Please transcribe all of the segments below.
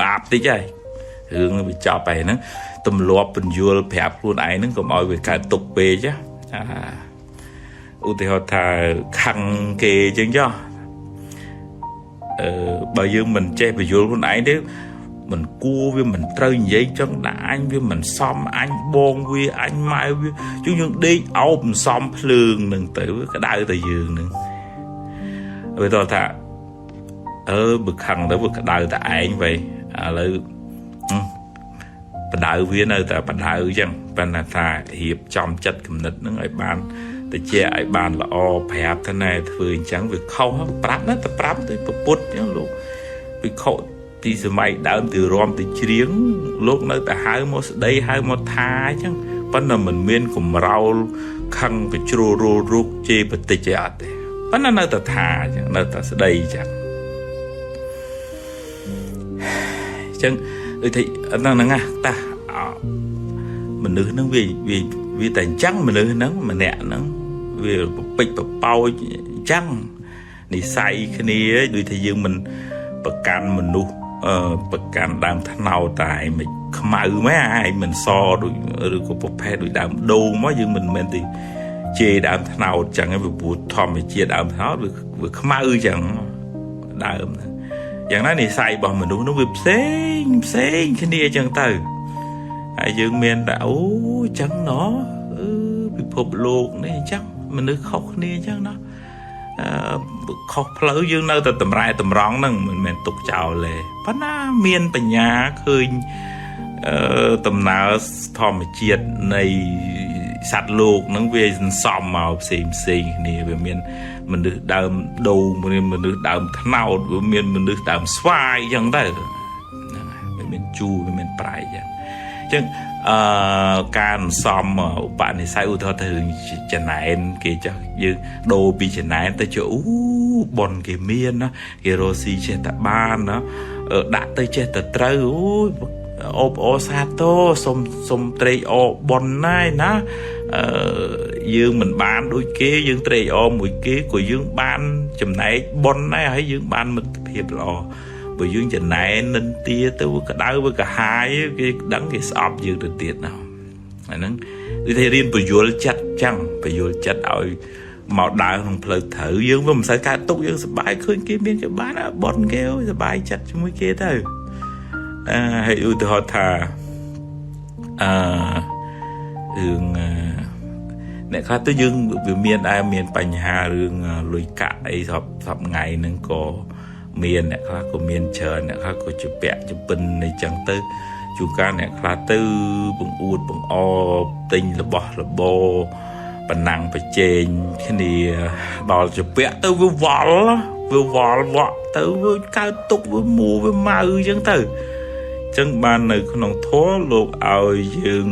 បាបតិចហើយរឿងវាចប់ហើយហ្នឹងទម្លាប់ពន្យល់ប្រាប់ខ្លួនឯងហ្នឹងកុំឲ្យវាកើតទុកពេកណាឧទាហរណ៍ថាខឹងគេអញ្ចឹងចុះអឺបើយើងមិនចេះពន្យល់ខ្លួនឯងទេមិនគួរវាមិនត្រូវនិយាយចឹងដាក់អញវាមិនសមអញបងវាអញម៉ែវាយើងយើងដេកអោបមិនសមភ្លើងនឹងទៅក្តៅតែយើងនឹងវាតថាអឺបើខឹងទៅវាក្តៅតែឯងវិញឥឡូវបដៅវានៅតែបដៅចឹងប៉ុន្តែថារៀបចំចិត្តគំនិតនឹងឲ្យបានតិចឲ្យបានល្អប្រាប់ថាណែធ្វើអញ្ចឹងវាខុសប្រាប់ណាតែប្រាប់ទៅពុទ្ធចឹងលោកវិខុពីសម័យដើមទៅរំទៅច្រៀងលោកនៅតែហៅមកស្ដីហៅមកថាអញ្ចឹងប៉ុន្តែមិនមានកំរោលខឹងកជ្រុលរលរូកជេរបតិចអត់ទេប៉ុន្តែនៅតែថាអញ្ចឹងនៅតែស្ដីអញ្ចឹងអញ្ចឹងដូចថាហ្នឹងហ្នឹងណាតាមនុស្សហ្នឹងវាវាវាតែអញ្ចឹងមនុស្សហ្នឹងម្នាក់ហ្នឹងវាពពេចពប៉ោចអញ្ចឹងនិស័យគ្នាដូចថាយើងមិនប្រកាន់មនុស្សអឺប្រកាន់ដើមថ្នោតតែឯងមិនខ្មៅម៉េចឯងមិនសដូចឬក៏ប្រភេទដូចដើមដូងមកយើងមិនមែនទេជេរដើមថ្នោតចឹងឯងព្រោះធម្មជាតិដើមថ្នោតវាខ្មៅចឹងដើមហ្នឹងយ៉ាងណានិស័យរបស់មនុស្សនោះវាផ្សេងផ្សេងគ្នាចឹងទៅហើយយើងមានតែអូចឹងណោះអឺពិភពលោកនេះអញ្ចឹងមនុស្សខុសគ្នាអញ្ចឹងណោះអឺខុសផ្លូវយើងនៅតែតម្រែតម្រង់ហ្នឹងមិនមែនទុកចោលទេប៉ុន្តែមានបញ្ញាឃើញអឺដំណើរធម្មជាតិនៃសត្វលោកហ្នឹងវាសន្សំមកផ្សេងផ្សេងគ្នាវាមានមនុស្សដើមដូងមានមនុស្សដើមថ្នោតវាមានមនុស្សដើមស្វាយអញ្ចឹងទៅហ្នឹងហើយវាមានជូរវាមានប្រៃអញ្ចឹងអញ្ចឹងអឺការសន្សំឧបនិស្ស័យឧទាហរណ៍ទៅរឿងចំណែនគេចោះយើងដូរពីចំណែនទៅជាអូប៉ុនគេមានណាគេរស់ស៊ីចេះតែបានណាដាក់ទៅចេះតែត្រូវអូយអូបអសាទរសុំសុំត្រេកអរបនណាយណាអឺយើងមិនបានដូចគេយើងត្រេកអរមួយគេក៏យើងបានចំណែកប៉ុនដែរហើយយើងបានមិត្តភាពល្អបើយើងចំណែននិន្ទាទៅវាក្តៅវាកាហាយគេដឹងគេស្អប់យើងទៅទៀតណាអាហ្នឹងគឺថារៀនពយល់ចិត្តចឹងពយល់ចិត្តឲ្យមកដើរក្នុងផ្លូវត្រូវយើងវាមិនសូវកើតទុកយើងសប្បាយឃើញគេមានគេបានប៉ុនគេសប្បាយចិត្តជាមួយគេទៅអឺហើយឧទាហរណ៍ថាអឺរឿងអ្នកខ្លះទៅយើងវាមានដែរមានបញ្ហារឿងលុយកាក់អីសពសពថ្ងៃហ្នឹងក៏មានអ្នកខ្លះក៏មានច្រើនអ្នកខ្លះក៏ជាពាក់ជពិនអីចឹងទៅជួនកាលអ្នកខ្លះទៅបង្អួតបង្អទិញរបស់របរប៉ុណ្ណឹងប្រជែងគ្នាដល់ជាពាក់ទៅវាវល់វាវល់វក់ទៅវាកើតទុកវាមួវាម៉ៅអញ្ចឹងទៅចឹងបាននៅក្នុងធម៌លោកឲ្យយើង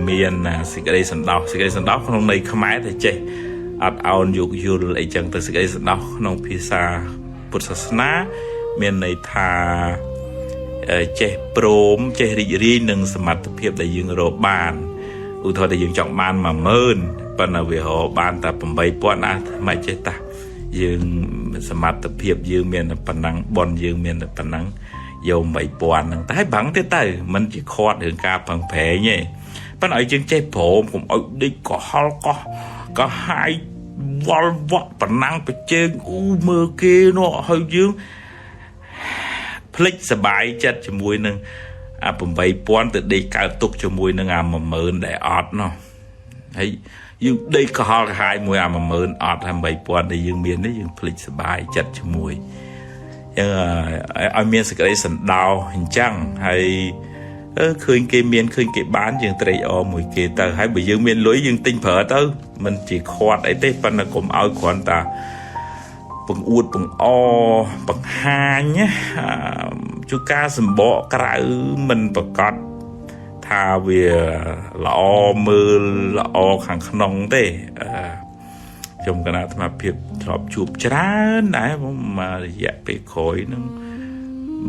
មានសេចក្តីសន្តោសសេចក្តីសន្តោសក្នុងន័យខ្មែរតែចេះអត់អោនយោគយល់អីចឹងទៅសេចក្តីសន្តោសក្នុងភាសាពុទ្ធសាសនាមានន័យថាចេះព្រមចេះរីករាយនឹងសមត្ថភាពដែលយើងរកបានឧទាហរណ៍ថាយើងចង់បាន10000ប៉ុន្តែវារកបានតែ8000អាមិនចេះតាយើងសមត្ថភាពយើងមានតែប៉ុណ្ណឹងប៉ុនយើងមានតែប៉ុណ្ណឹងយក8000ហ្នឹងតែបាំងទៀតទៅมันជាខាត់រឿងការប្រឹងប្រែងទេប៉ុន្តែឲ្យយើងចេះព្រមកុំឲ្យដេកកុហលកោះក៏ហាយវល់វក់ប៉ុណ្ណឹងប្រជើងអូមើលគេនោះហើយយើងភ្លេចសបាយចិត្តជាមួយនឹងអា8000ទៅដេកកើតទុកជាមួយនឹងអា10000ដែលអត់នោះហើយយើងដេកកុហលកាហាយមួយអា10000អត់ហើយ8000ដែលយើងមាននេះយើងភ្លេចសបាយចិត្តជាមួយអញ្ចឹងឲ្យមានសេចក្តីសន្តោសអញ្ចឹងហើយអឺឃើញគេមានឃើញគេបានយើងត្រេកអរមួយគេទៅហើយបើយើងមានលុយយើងទិញប្រើទៅមិនជាខាត់អីទេប៉ុន្តែកុំឲ្យគ្រាន់តែបង្អួតបង្អបង្ហាញណាជួនកាលសម្បកក្រៅមិនប្រកាសថាវាល្អមើលល្អខាងក្នុងទេអឺខ្ញុំកណាអាត្មាភាពធ្លាប់ជួបច្រើនដែរមករយៈពេលក្រោយហ្នឹង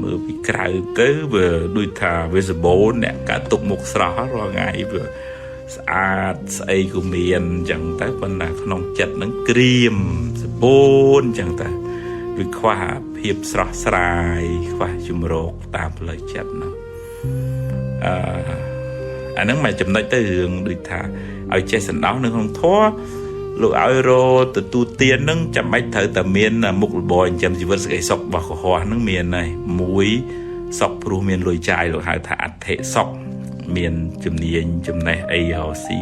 មើលពីក្រៅទៅវាដូចថាវាសម្បូរអ្នកកាត់ទុកមុខស្រស់រាល់ថ្ងៃវាស្អាតស្អីក៏មានអញ្ចឹងទៅប៉ុន្តែក្នុងចិត្តហ្នឹងក្រៀមសម្បូរអញ្ចឹងទៅ វាខ្វះភាពស្រស់ស្រាយខ្វះជំរកតាមផ្លូវចិត្តហ្នឹងអឺអាហ្នឹងមកចំណុចទៅរឿងដូចថាឲ្យចេះសន្តោសនៅក្នុងធម៌លោកឲ្យរទទួលទានហ្នឹងចាំបាច់ត្រូវតែមានមុខរបរចិញ្ចឹមជីវិតសេចក្តីសុខរបស់កុហកហ្នឹងមានហើយមួយសុខព្រោះមានលុយចាយលោកហៅថាអដ្ឋិសុខមានជំនាញចំណេះអីរកស៊ី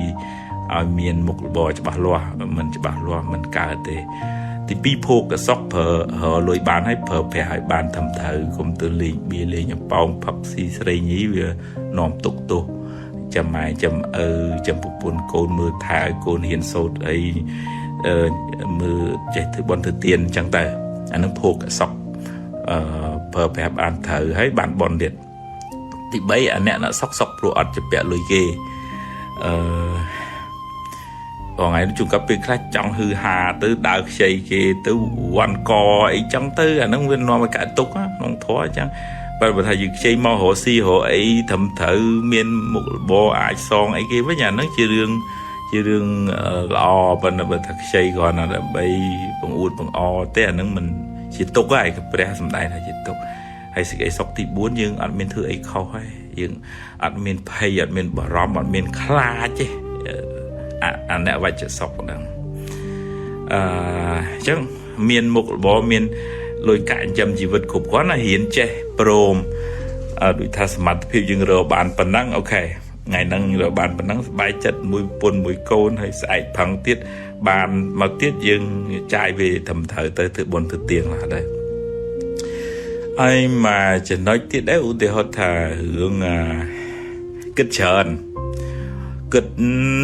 ឲ្យមានមុខរបរច្បាស់លាស់មិនច្បាស់លាស់មិនកើតទេទី2ភោគសុខប្រើរលុយបានហើយប្រើប្រាស់ឲ្យបានត្រឹមត្រូវកុំទៅលេងបៀលេងអំប៉ោងផឹកស៊ីស្រីញីវានាំទុកទោសចាំម៉ែចាំឪចាំប្រពន្ធកូនមើលថែឲ្យកូនហ៊ានសូត្រអីមើលចេះធ្វើបន់ធ្វើទានអញ្ចឹងទៅអានឹងភោគសុខអឺប្រើប្រាស់បានត្រូវហើយបានបន់ទៀតទី3អាអ្នកសុខសុខព្រោះអត់ជពាក់លុយគេអឺបងឯងជួនកាលពេលខ្លះចង់ហឺហាទៅដើរខ្ចីគេទៅវ៉ាន់កអីចឹងទៅអាហ្នឹងវានាំឲ្យកើតទុកក្នុងធម៌អញ្ចឹងបើបើថាយើងខ្ចីមករកស៊ីរកអីត្រឹមត្រូវមានមុខរបរអាចសងអីគេវិញអាហ្នឹងជារឿងល្អប៉ុន្តែបើថាខ្ចីគ្រាន់តែដើម្បីបង្អួតបង្អទេអាហ្នឹងមិនជាទុកហើយព្រះសម្ដែងថាជាទុកហើយសេចក្តីសុខទី4យើងអត់មានធ្វើអីខុសហើយយើងអត់មានភ័យអត់មានបារម្ភអត់មានខ្លាចទេអនវច្ចសុខហ្នឹងអញ្ចឹងមានមុខរបរមានលុយកាក់ចិញ្ចឹមជីវិតគ្រប់គ្រាន់ណារៀនចេះព្រមដូចថាសមត្ថភាពយើងរកបានប៉ុណ្ណឹងអូខេថ្ងៃហ្នឹងរកបានប៉ុណ្ណឹងសប្បាយចិត្តមួយប្រពន្ធមួយកូនហើយស្អែកផឹងទៀតបានមកទៀតយើងចាយវាត្រឹមត្រូវទៅធ្វើបុណ្យធ្វើទានខ្លះដែរហើយមកចំណុចទៀតដែរឧទាហរណ៍ថារឿងគិតច្រើនគិត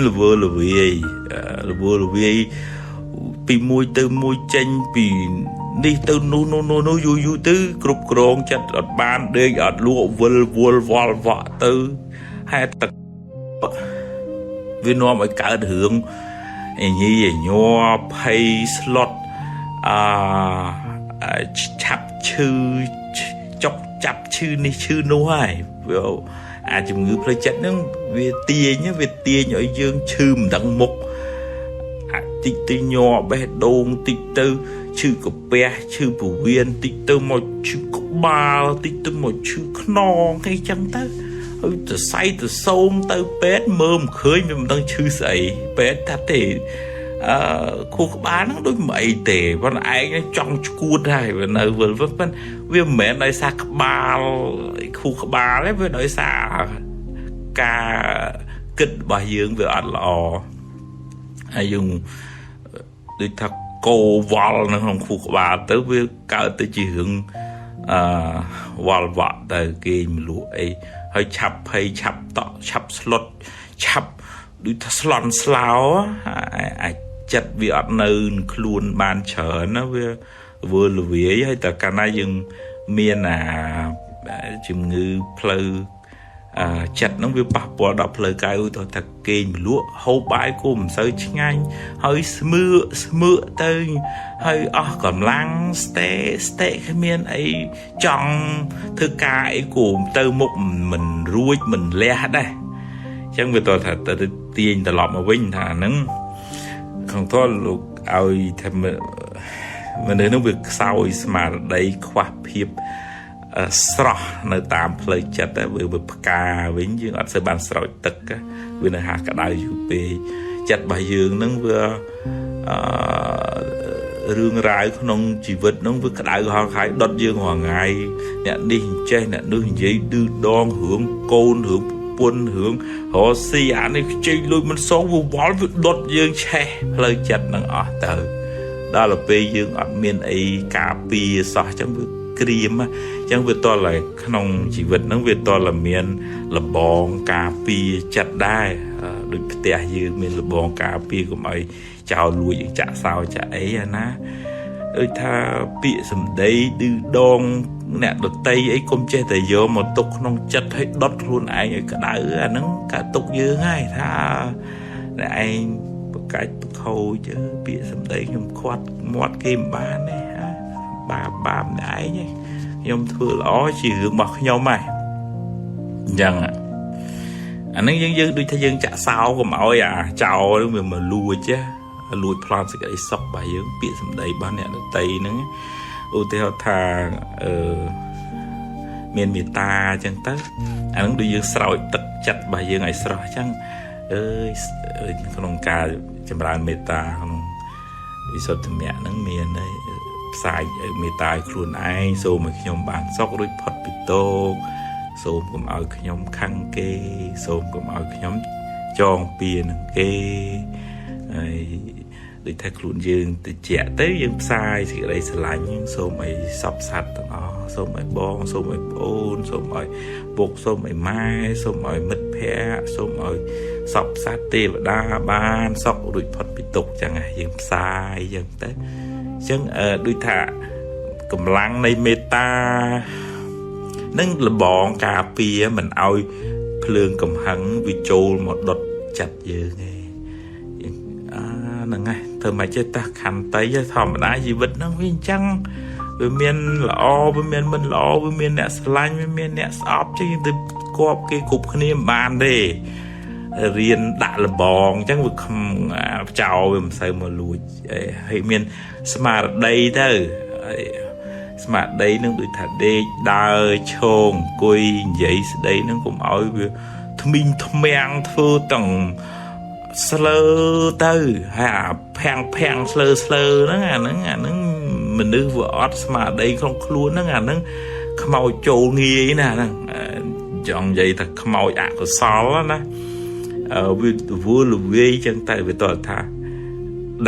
ល្វើល្វាយល្វើល្វាយពីមួយទៅមួយចេញពីនេះទៅនោះនោះនោះនោះយូរយូរទៅគ្រប់គ្រងចិត្តអត់បានដេកអត់លក់វិលវល់វល់វក់ទៅហេតុតែវានាំឲ្យកើតរឿងអញីញ័រភ័យស្លុតអឆាប់ឈឺចុកចាប់ឈឺនេះឈឺនោះហើយវាអាជំងឺផ្លូវចិត្តហ្នឹងវាទាញឲ្យយើងឈឺមិនដឹងមុខអាតិចទៅញ័របេះដូងតិចទៅឈឺកាពះឈឺពោះវៀនតិចទៅមកឈឺក្បាលតិចទៅមកឈឺខ្នងអីចឹងទៅហើយទៅសៃទៅសោមទៅពេទ្យមើលមិនឃើញវាមិនដឹងឈឺស្អីពេទ្យថាទេអឺខួរក្បាលហ្នឹងដូចមិនអីទេប៉ុន្តែឯងចង់ឈួតហើយវានៅវិលប៉ុន្តែវាមិនមែនដោយសារក្បាលខួរក្បាលទេវាដោយសារការគិតរបស់យើងវាអត់ល្អហើយយើងដូចថាកោវល់នៅក្នុងខួរក្បាលទៅវាកើតទៅជារឿងអឺវល់វក់ទៅគេមលក់អីហើយឆាប់ភ័យឆាប់តក់ឆាប់ស្លុតឆាប់ដូចថាស្លន់ស្លោអាចចិត្តវាអត់នៅខ្លួនបានច្រើនណាវាវើលវាយហើយតែកាលណាយើងមានអាជំងឺផ្លូវចិត្តហ្នឹងវាប៉ះពាល់ដល់ផ្លូវកាយឧទាហរណ៍ថាគេងមលក់ហូបបាយគូមិនសូវឆ្ងាញ់ហើយស្មឿស្មឿទៅហើយអស់កម្លាំងស្តេស្តេគ្មានអីចង់ធ្វើការអីគូទៅមុខមិនរួចមិនលះដែរអញ្ចឹងវាតថាទៅទាញត្រឡប់មកវិញថាហ្នឹងក្នុងធម៌លោកឲ្យថាមនុស្សហ្នឹងវាខ្សោយស្មារតីខ្វះភាពស្រស់នៅតាមផ្លូវចិត្តវាផ្កាវិញយើងអត់សូវបានស្រោចទឹកវានៅហាក្តៅយូរពេកចិត្តរបស់យើងហ្នឹងវាអឺរឿងរ៉ាវក្នុងជីវិតហ្នឹងវាក្តៅហល់ហើយដុតយើងរាល់ថ្ងៃអ្នកនេះចេះអ្នកនោះនិយាយឌឺដងរឿងកូនរឿងប្រពន្ធរឿងរកស៊ីអានេះខ្ចីលុយមិនសងវាវល់វាដុតយើងឆេះផ្លូវចិត្តហ្នឹងអស់ទៅដល់ទៅពេលយើងអត់មានអីការពារសោះចឹងវាក្រៀមអញ្ចឹងវាតលតែក្នុងជីវិតហ្នឹងវាតលតែមានលបងការពារចិត្តដែរដូចផ្ទះយើងមានលបងការពារកុំឲ្យចោលលួចចាក់សោចាក់អីអាណាដូចថាពាក្យសម្ដីឌឺដងអ្នកដតីអីកុំចេះតែយកមកទុកក្នុងចិត្តឲ្យដុតខ្លួនឯងឲ្យក្តៅអាហ្នឹងកើតទុកយើងហើយថាអ្នកឯងបកាច់បខូចពាក្យសម្ដីខ្ញុំខាត់មាត់គេមិនបានទេបាបបាបអ្នកឯងខ្ញុំធ្វើល្អជារឿងរបស់ខ្ញុំហើយអញ្ចឹងអាហ្នឹងយើងដូចថាយើងចាក់សោកុំឲ្យអាចោលវាមកលួចលួចប្លន់សេចក្តីសុខរបស់យើងពាក្យសម្ដីរបស់អ្នកដតីហ្នឹង ឧទាហរណ៍ថាអឺមានមេត្តាអញ្ចឹងទៅអាហ្នឹងដូចយើងស្រោចទឹកចិត្តរបស់យើងឲ្យស្រស់អញ្ចឹងអើយក្នុងការចម្រើនមេត្តាក្នុងវិសុទ្ធិមគ្គហ្នឹងមានហើយផ្សាយមេត្តាឲ្យខ្លួនឯងសូមឲ្យខ្ញុំបានសុខរួចផុតពីទុក្ខសូមកុំឲ្យខ្ញុំខឹងគេសូមកុំឲ្យខ្ញុំចងពៀនឹងគេហើយដូចថាខ្លួនយើងតិចទៅយើងផ្សាយសេចក្តីស្រឡាញ់សូមឲ្យសពសត្វទាំងអស់សូមឲ្យបងសូមឲ្យប្អូនសូមឲ្យពុកសូមឲ្យម៉ែសូមឲ្យមិត្តភ័ក្តិសូមឲ្យសពសត្វទេវតាបានសុខរួចផុតពីទុក្ខចឹងយើងផ្សាយចឹងទៅអញ្ចឹងដូចថាកម្លាំងនៃមេត្តានឹងលបងការពារមិនឲ្យភ្លើងកំហឹងវាចូលមកដុតចិត្តយើងឯងអាហ្នឹងឯងធ្វើមកចេះតាខន្តីធម្មតាជីវិតហ្នឹងវាអញ្ចឹងវាមានល្អវាមានមិនល្អវាមានអ្នកស្រឡាញ់វាមានអ្នកស្អប់ចឹងយើងទៅគប់គេគ្រប់គ្នាមិនបានទេរៀនដាក់លបងអញ្ចឹងវាចោលវាមិនសូវមកលួចហើយមានស្មារតីទៅស្មារតីនឹងដូចថាដេកដើរឈរអង្គុយនិយាយស្ដីនឹងកុំឲ្យវាថ្មីងថ្មាំងធ្វើទាំងស្លើទៅហើយអាភាំងភាំងស្លើស្លើហ្នឹងអាហ្នឹងអាហ្នឹងមនុស្សវាអត់ស្មារតីក្នុងខ្លួនហ្នឹងអាហ្នឹងខ្មោចចូលងាយណាហ្នឹងចង់និយាយថាខ្មោចអកុសលណាវាវល់ល្វាយចឹងទៅវាតថា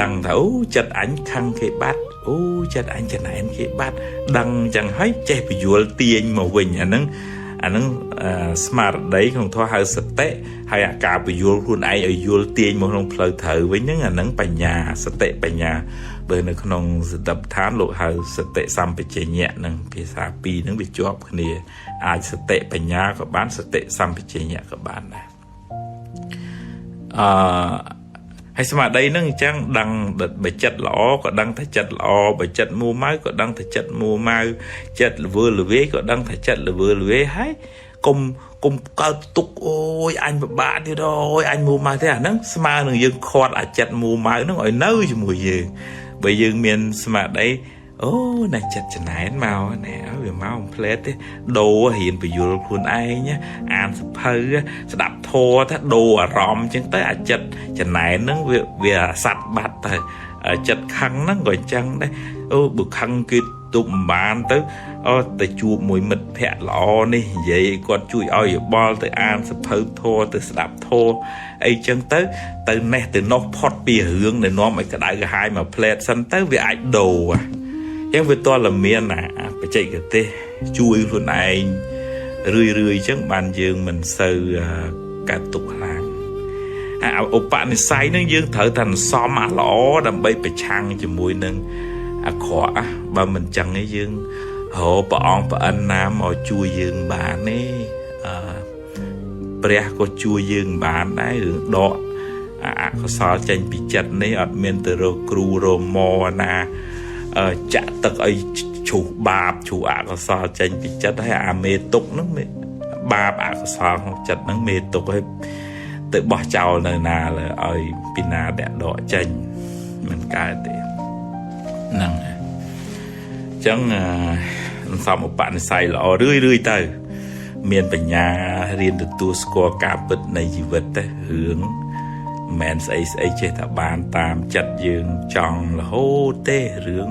ដឹងថាអូចិត្តអញខឹងគេបាត់អូចិត្តអញចំណែនគេបាត់ដឹងចឹងហើយចេះពយល់ទាញមកវិញអាហ្នឹងអាហ្នឹងស្មារតីក្នុងធម៌ហៅសតិហើយអាការពយល់ខ្លួនឯងឲ្យយល់ទាញមកក្នុងផ្លូវត្រូវវិញហ្នឹងអាហ្នឹងបញ្ញាសតិបញ្ញាបើនៅក្នុងសតិប្បដ្ឋានលោកហៅសតិសម្បជញ្ញៈហ្នឹងភាសាពីរហ្នឹងវាជាប់គ្នាអាចសតិបញ្ញាក៏បានសតិសម្បជញ្ញៈក៏បានដែរអឺហើយស្មារតីហ្នឹងអញ្ចឹងដឹងបើចិត្តល្អក៏ដឹងថាចិត្តល្អបើចិត្តមួម៉ៅក៏ដឹងថាចិត្តមួម៉ៅចិត្តល្វើល្វាយក៏ដឹងថាចិត្តល្វើល្វាយហើយកុំកើតទុកអូយអញពិបាកទៀតអូយអញមួម៉ៅទេអាហ្នឹងស្មើនឹងយើងខាត់អាចិត្តមួម៉ៅហ្នឹងឲ្យនៅជាមួយយើងបើយើងមានស្មារតីអូណែចិត្តចំណែនមកណែវាមកផ្លែតទេដូររៀនពយល់ខ្លួនឯងអានសភៅស្ដាប់ធម៌ទៅដូរអារម្មណ៍អញ្ចឹងទៅអាចិត្តចំណែនហ្នឹងវាសัตว์បាត់ទៅចិត្តខឹងហ្នឹងក៏អញ្ចឹងដែរអូបើខឹងគេទប់មិនបានទៅអូទៅជួបមួយមិត្តភ័ក្តិល្អនេះនិយាយគាត់ជួយឲ្យយោបល់ទៅអានសភៅធម៌ទៅស្ដាប់ធម៌អីចឹងទៅទៅនេះទៅនោះផុតពីរឿងដែលនាំឲ្យក្តៅក្រហាយមកផ្លែតសិនទៅវាអាចដូរអញ្ចឹងវាតលមានអាបច្ចេកទេសជួយខ្លួនឯងរឿយរឿយអញ្ចឹងបានយើងមិនសូវកើតទុកខ្លាំងអាឧបនិស្ស័យនឹងយើងត្រូវតែសំអាល្អដើម្បីប្រឆាំងជាមួយនឹងអាក្រក់បើមិនចឹងទេយើងរកព្រះអង្គប្រអិនណាមកជួយយើងបានទេអឺព្រះក៏ជួយយើងបានដែររឿងដកអកុសលចេញពីចិត្តនេះអត់មានទៅរកគ្រូរមណាចាក់ទឹកឲ្យជ្រុះបាបជ្រុះអកុសលចេញពីចិត្តហើយអាមេទុកហ្នឹងបាបអកុសលក្នុងចិត្តហ្នឹងមេទុកឲ្យទៅបោះចោលនៅណាលើឲ្យពីណាអ្នកដកចេញមិនកើតទេហ្នឹងអញ្ចឹងសំឧបនិស្ស័យល្អរឿយរឿយទៅមានបញ្ញារៀនទទួលស្គាល់ការពិតនៃជីវិតទៅរឿងមិនមែនស្អីស្អីចេះតែបានតាមចិត្តយើងចង់រហូតទេរឿង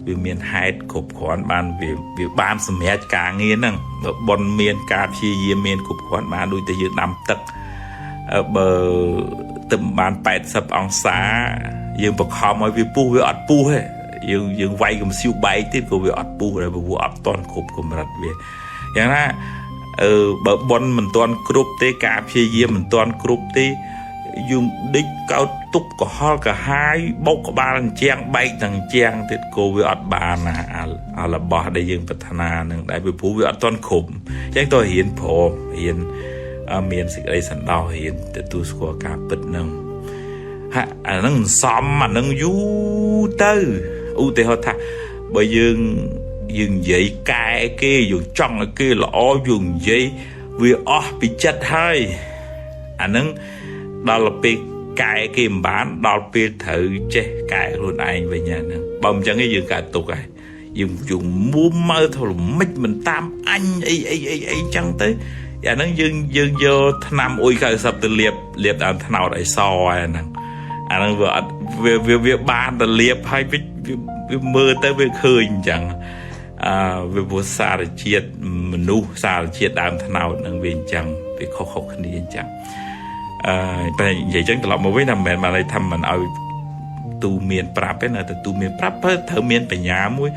វាមានហេតុគ្រប់គ្រាន់បានវាបានសម្រេចការងារហ្នឹងបើបុណ្យមានការព្យាយាមមានគ្រប់គ្រាន់បានដូចតែយើងដាំទឹកបើទឹកបាន80អង្សាយើងបខំឲ្យវាពុះវាអត់ពុះទេយើងវាយកំសៀវបែកទៀតក៏វាអត់ពុះដែរព្រោះអត់តន់គ្រប់កម្រិតវាយ៉ាងណាអឺបើបុណ្យមិនទាន់គ្រប់ទេការព្យាយាមមិនទាន់គ្រប់ទេយើងដេកកោតទុកកុហលកាហាយបោកក្បាលអញ្ជាងបែកទាំងជាងទៀតក៏វាអត់បានណាអារបស់ដែលយើងប្រាថ្នានឹងដែរពីព្រោះវាអត់ទាន់គ្រប់អញ្ចឹងតើរៀនព្រមរៀនមានសេចក្តីសន្តោសរៀនទទួលស្គាល់ការពិតនឹងហាក់អានឹងសំអានឹងយូរទៅឧទាហរណ៍ថាបើយើងនិយាយកែគេយើងចង់ឲ្យគេល្អយើងនិយាយវាអស់ពីចិត្តហើយអានឹងដល់ពេលកែគេមិនបានដល់ពេលត្រូវចេះកែខ្លួនឯងវិញហ្នឹងបើមិនចឹងទេយើងកើតទុកហើយ យើងមួម៉ៅថាល្មិចមិនតាមអញអីអីអីអីចឹងទៅអាហ្នឹងយើងយកថ្នាំអ៊ុយ90ទៅលាបលាបដើមថ្នោតឲ្យសហើយអាហ្នឹងអាហ្នឹងវាអត់វាវាវាបានទៅលាបហើយវាវាមើលទៅវាឃើញអញ្ចឹងអឺវាព្រោះសារជាតិមនុស្សសារជាតិដើមថ្នោតហ្នឹងវាអញ្ចឹងវាខុសៗគ្នាអញ្ចឹងអឺតែនិយាយអញ្ចឹងត្រឡប់មកវិញថាមិនមែនបានន័យថាមិនឲ្យទូមានប្រាប់ទេណាតែទូមានប្រាប់ត្រូវមានបញ្ញាមួយ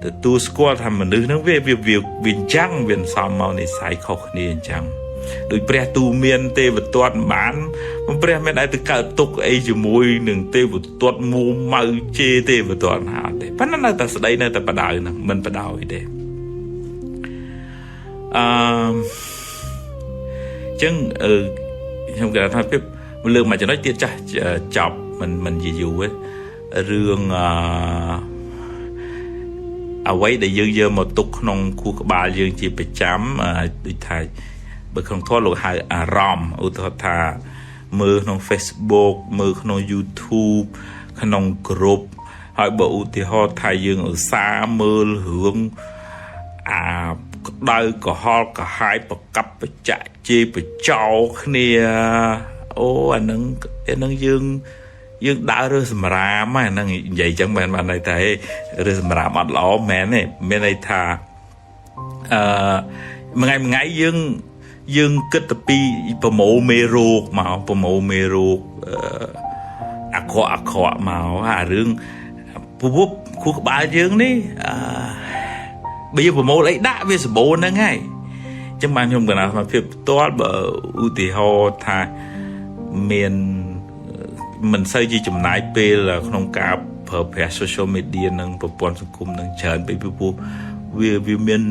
ទទួលស្គាល់ថាមនុស្សហ្នឹងវាវាវាវាអញ្ចឹងវាសំមកនិស័យខុសគ្នាអញ្ចឹងដោយព្រះទូមានទេវទត្តមិនបានព្រះមានឲ្យទៅកើតទុកអីជាមួយនឹងទេវទត្តមួម៉ៅជេទេវទត្តណាអត់ទេប៉ុន្តែនៅតែស្ដីនៅតែបដៅហ្នឹងមិនបដៅទេអឺចឹងអឺខ្ញុំគេថាភាពលើកមួយចំណុចទៀតចាស់ចប់មិនយូរទេរឿងអឺអ្វីដែលយើងយកមកទុកក្នុងខួរក្បាលយើងជាប្រចាំដូចថាបើក្នុងធម៌លោកហៅអារម្មណ៍ឧទាហរណ៍ថាមើលក្នុង Facebook មើលក្នុង YouTube ក្នុងក្រុមហើយបើឧទាហរណ៍ថាយើងឧស្សាហ៍មើលរឿងអាក្តៅក្រហល់ក្រហាយប្រកាប់ប្រចាក់ជេរបចោគ្នាអូអានឹងអានឹងយើងយើងដើររើសសម្រាមហ្នឹងនិយាយចឹងមិនបានន័យថារើសសម្រាមអត់ល្អមែនទេមានន័យថាអឺមួយថ្ងៃមួយថ្ងៃយើងយើងគិតទៅពីប្រមូលមេរោគមកប្រមូលមេរោគអាក្រក់អាក្រក់មកអារឿងពពុះខួរក្បាលយើងនេះអឺបើយើងប្រមូលអីដាក់វាសម្បូរហ្នឹងហើយអញ្ចឹងបានខ្ញុំកណាសមាភិបផ្ទាល់បើឧទាហរណ៍ថាមានមិនសូវជាចំណាយពេលក្នុងការប្រើប្រាស់ social media និងប្រព័ន្ធសង្គមនឹងច្រើនពេកពីព្រោះវាវាមាន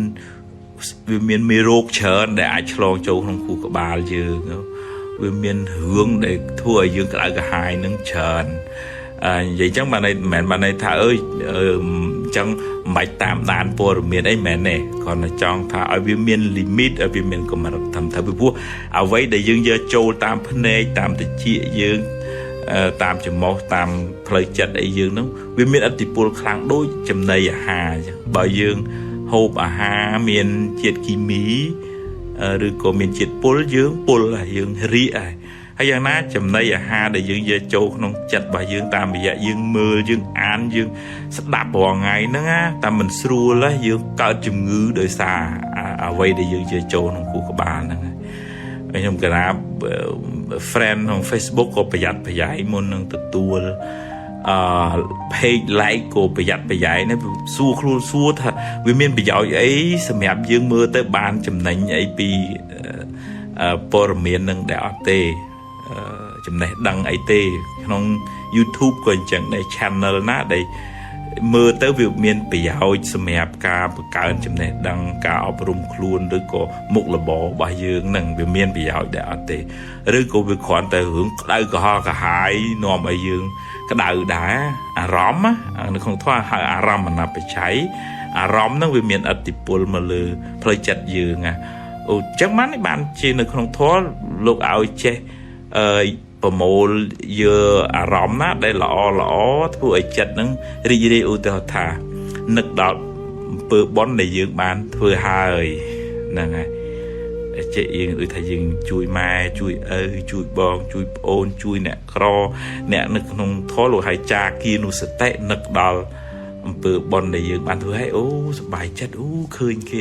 វាមានមេរោគច្រើនដែលអាចឆ្លងចូលក្នុងខួរក្បាលយើងវាមានរឿងដែលធ្វើឲ្យយើងក្តៅក្រហាយនឹងច្រើនអឺនិយាយចឹងបានន័យមិនមែនបានន័យថាអើយអញ្ចឹងមិនបាច់តាមដានព័ត៌មានអីមែនទេគ្រាន់តែចង់ថាឲ្យវាមាន limit ឲ្យវាមានកម្រិតត្រឹមត្រូវពីព្រោះអ្វីដែលយើងយកចូលតាមភ្នែកតាមតិចយើងតាមច្រមុះតាមផ្លូវចិត្តអីយើងហ្នឹងវាមានឥទ្ធិពលខ្លាំងដូចចំណីអាហារអញ្ចឹងបើយើងហូបអាហារមានជាតិគីមីឬក៏មានជាតិពុលយើងពុលហើយយើងរាកហើយហើយយ៉ាងណាចំណីអាហារដែលយើងយកចូលក្នុងចិត្តរបស់យើងតាមរយៈយើងមើលយើងអានយើងស្ដាប់រាល់ថ្ងៃហ្នឹងណាតែមិនស្រួលទេយើងកើតជំងឺដោយសារអ្វីដែលយើងយកចូលក្នុងខួរក្បាលហ្នឹងខ្ញុំកណា friend ក្នុង Facebook ក៏ប្រយ័ត្នប្រយែងមុននឹងទទួលអឺ page like ក៏ប្រយ័ត្នប្រយែងណាសួរខ្លួនសួរថាវាមានប្រយោជន៍អីសម្រាប់យើងមើលទៅបានចំណេញអីពីព័ត៌មាននឹងដែលអត់ទេចំណេះដឹងអីទេក្នុង YouTube ក៏អញ្ចឹងដែរ channel ណាដែលមើលទៅវាមានប្រយោជន៍សម្រាប់ការបង្កើនចំណេះដឹងការអប់រំខ្លួនឬក៏មុខរបររបស់យើងនឹងវាមានប្រយោជន៍ដែរអត់ទេឬក៏វាគ្រាន់តែរឿងក្តៅក្រហល់ក្រហាយនាំឲ្យយើងក្តៅដែរអារម្មណ៍នៅក្នុងធម៌ហៅអារម្មណ៍បច្ច័យអារម្មណ៍ហ្នឹងវាមានឥទ្ធិពលមកលើផ្លូវចិត្តយើងណាអូចឹងបានបានជានៅក្នុងធម៌លោកឲ្យចេះអឺប្រមូលយកអារម្មណ៍ណាដែលល្អល្អធ្វើឲ្យចិត្តហ្នឹងរីករាយឧទាហរណ៍ថានឹកដល់អំពើបុណ្យដែលយើងបានធ្វើហើយហ្នឹងហើយចេះយើងដូចថាយើងជួយម៉ែជួយឪជួយបងជួយប្អូនជួយអ្នកក្រអ្នកនៅក្នុងធម៌លោកហៅចាគានុសតិនឹកដល់អំពើបុណ្យដែលយើងបានធ្វើឲ្យអូសប្បាយចិត្តអូឃើញគេ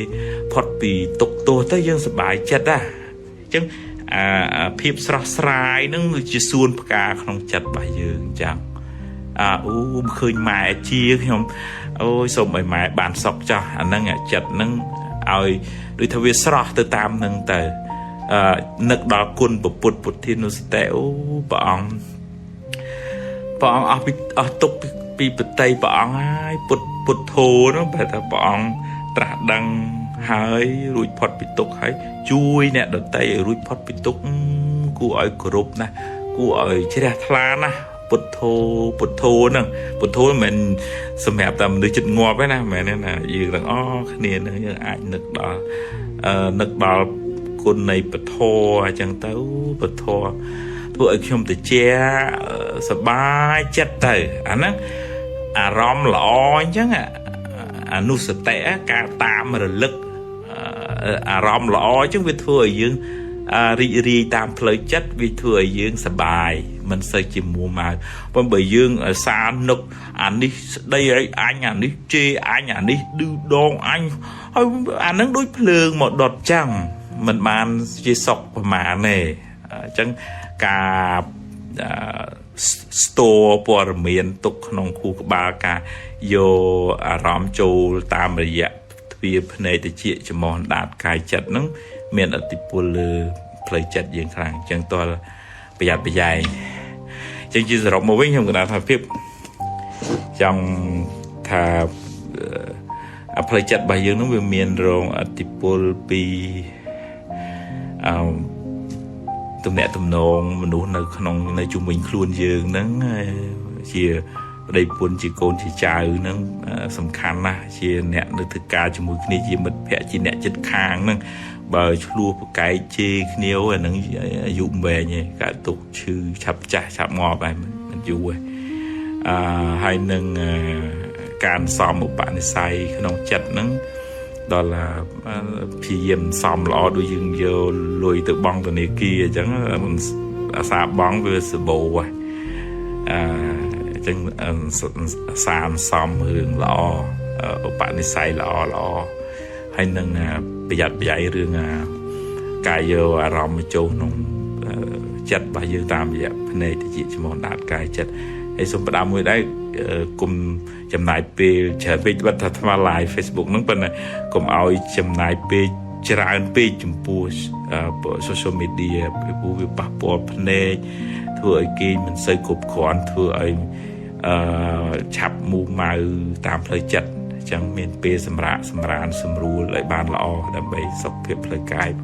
ផុតពីទុកទោសទៅយើងសប្បាយចិត្តណាអញ្ចឹងអាភាពស្រស់ស្រាយហ្នឹងគឺជាសួនផ្កាក្នុងចិត្តរបស់យើងអញ្ចឹងអាអូឃើញម៉ែជាខ្ញុំអូយសូមឲ្យម៉ែបានសុខចោះអាហ្នឹងចិត្តហ្នឹងឲ្យដូចថាវាស្រស់ទៅតាមហ្នឹងទៅអឺនឹកដល់គុណពុទ្ធពុទ្ធានុសតិអូព្រះអង្គព្រះអង្គអស់ពីអស់ទុកពីបតីព្រះអង្គហើយពុទ្ធពុទ្ធោនោះបែរថាព្រះអង្គត្រាស់ដឹងហើយរួចផុតពីទុក្ខហើយជួយអ្នកដតីឲ្យរួចផុតពីទុក្ខគួរឲ្យគោរពណាស់គួរឲ្យជ្រះថ្លាណាស់ពុទ្ធោពុទ្ធោហ្នឹងពុទ្ធោមិនមែនសម្រាប់តែមនុស្សចិត្តងាប់ទេណាមិនមែនទេណាយើងទាំងអស់គ្នាហ្នឹងយើងអាចនឹកដល់អឺនឹកដល់គុណនៃពធអញ្ចឹងទៅពធធ្វើឲ្យខ្ញុំតិចសប្បាយចិត្តទៅអាហ្នឹងអារម្មណ៍ល្អអញ្ចឹង អនុសតិការតាមរលឹកអារម្មណ៍ល្អអញ្ចឹងវាធ្វើឲ្យយើងរីករាយតាមផ្លូវចិត្តវាធ្វើឲ្យយើងសប្បាយមិនសូវជាមួម៉ៅប៉ុន្តែបើយើងសានឹកអានេះស្ដីឲ្យអញអានេះជេរអញអានេះឌឺដងអញហើយអានឹងដូចភ្លើងមកដុតចឹងមិនបានជាសុខប្រមាណទេអញ្ចឹងការ store ព័ត៌មានទុកក្នុងខួរក្បាលការយកអារម្មណ៍ចូលតាមរយៈទ្វារភ្នែកតិចច្រមុះដាតកាយចិត្តហ្នឹងមានឥទ្ធិពលលើផ្លូវចិត្តយើងខ្លាំងអញ្ចឹងតើប្រយ័ត្នប្រយែងអញ្ចឹងជាសរុបមកវិញខ្ញុំកណ្ដាលថាភាពចង់ថាអាផ្លូវចិត្តរបស់យើងហ្នឹងវាមានរងឥទ្ធិពលពីអឺទំនាក់ទំនងមនុស្សនៅក្នុងនៅជុំវិញខ្លួនយើងហ្នឹងជាប្តីប្រពន្ធជាកូនជាចៅហ្នឹងសំខាន់ណាស់ជាអ្នកនៅធ្វើការជាមួយគ្នាជាមិត្តភ័ក្តិជាអ្នកជិតខាងហ្នឹងបើឆ្លោះប្រកែកជេរគ្នាអាហ្នឹងអាយុវែងឯងកើតទុកឈឺឆាប់ចាស់ឆាប់ងាប់ហើយមិនយូរទេអឺហើយនឹងការសំឧបនិស្ស័យក្នុងចិត្តហ្នឹងដល់ព្យាយាមសំល្អដូចយើងយកលុយទៅបង់ធនាគារអញ្ចឹងអាសាបង់វាសបោហ៎អឺអញ្ចឹងសានសំរឿងល្អឧបនិស្ស័យល្អល្អហើយនឹងប្រយ័ត្នប្រយែងរឿងការយកអារម្មណ៍មកចូលក្នុងចិត្តរបស់យើងតាមរយៈភ្នែកតិចច្រមុះដាតកាយចិត្តហើយសូមផ្ដាំមួយដែរគុំចំណាយពេលច្រើនពេកបាត់ថាថ្ម live Facebook ហ្នឹងប៉ុន្តែកុំឲ្យចំណាយពេលច្រើនពេកចំពោះ social media ពីព្រោះវាប៉ះពាល់ភ្នែកធ្វើឲ្យគេមិនសូវគ្រប់គ្រាន់ធ្វើឲ្យអឺឆាប់មូម៉ៅតាមផ្លូវចិត្តអញ្ចឹងមានពេលសម្រាកសម្រានសម្រួលឲ្យបានល្អដើម្បីសុខភាពផ្លូវកាយផង។